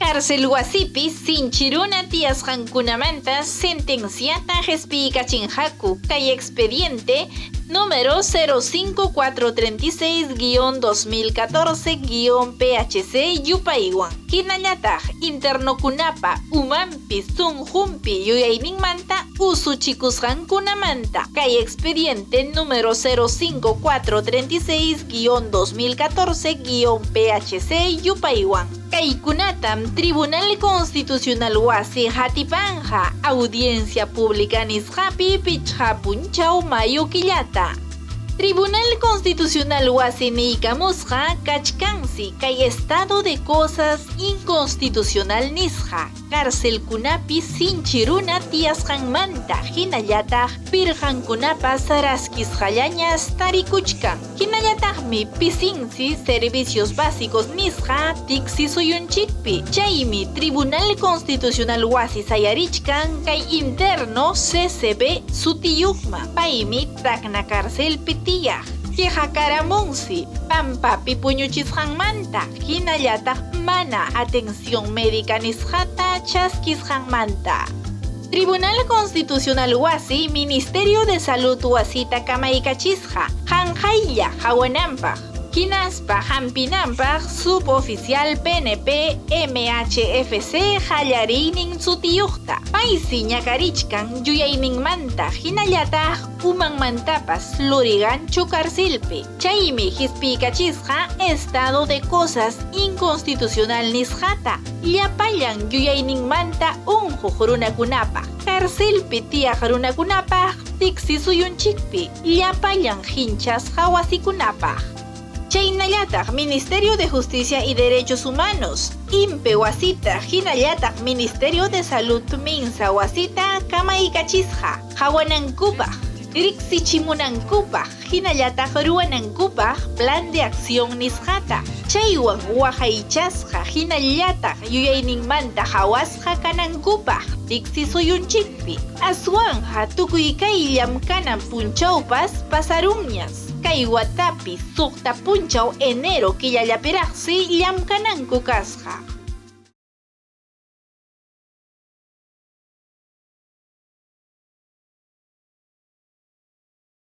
Cárcel wasipi sinchi runa tiyasqankunamanta sentenciata qispiykachinqaku kay expediente número 05436-2014-PHC yupaywan. Hinallataq internokunapa umanpi sunqunpi yuyayninmanta usuchikusqankunamanta kay expediente número 05436-2014-PHC yupaywan. Kaykunatam Tribunal Constitucional wasi hatipanja audiencia pública nisqapi pichqa punchaw mayo killata. Tribunal Constitucional wasi niykamusqa kachkansi kay estado de cosas inconstitucional nisqa carcelkunapi sinchi runa tiyasqanmanta hinallataq pirqankunapas raskisqallañas tarikuchkan. Hinallataqmi pisinsi servicios básicos nisqa tiksi suyunchikpi. Chaymi Tribunal Constitucional wasi sayarichkan kay interno CCB sutiyuqma. Paymi Tacna carcelpi tiyaq. Quejakaramunsi pampapi puñuchisqanmanta hinallataq mana atención médica nisqata chaskisqanmanta. Tribunal Constitucional wasi Ministerio de Salud wasita kamaykachisqa qanqaylla hawananpaq hinaspa hampinanpaq suboficial PNP MHFC qallariynin sutiyuqta. Paysi ñakarichkan yuyayninmanta hinallataq umanmantapas Lurigancho carcelpi. Chaymi qispiykachisqa estado de cosas inconstitucional nisqata llapallan yuyayninmanta unquq runakunapaq, carcelpi tiyaq runakunapaq tiksi suyunchikpi llapallan hinchasqa wasikunapaq. Chaynallataq Ministerio de Justicia y Derechos Humanos, INPE wasita hinallataq Ministerio de Salud MINSA wasita kamaykachisqa hawanankupaq, riqsichimunankupaq hinallataq ruwanankupaq plan de acción nisqata. Chaywan waqaychasqa hinallataq yuyayninmanta hawasqa kanankupaq tiksi suyunchikpi. Aswanja tukuy kay llamkanan punchawpas pasarunñas. Kay watapi suqta punchaw enero killallapiraqsi llamkananku kasqa.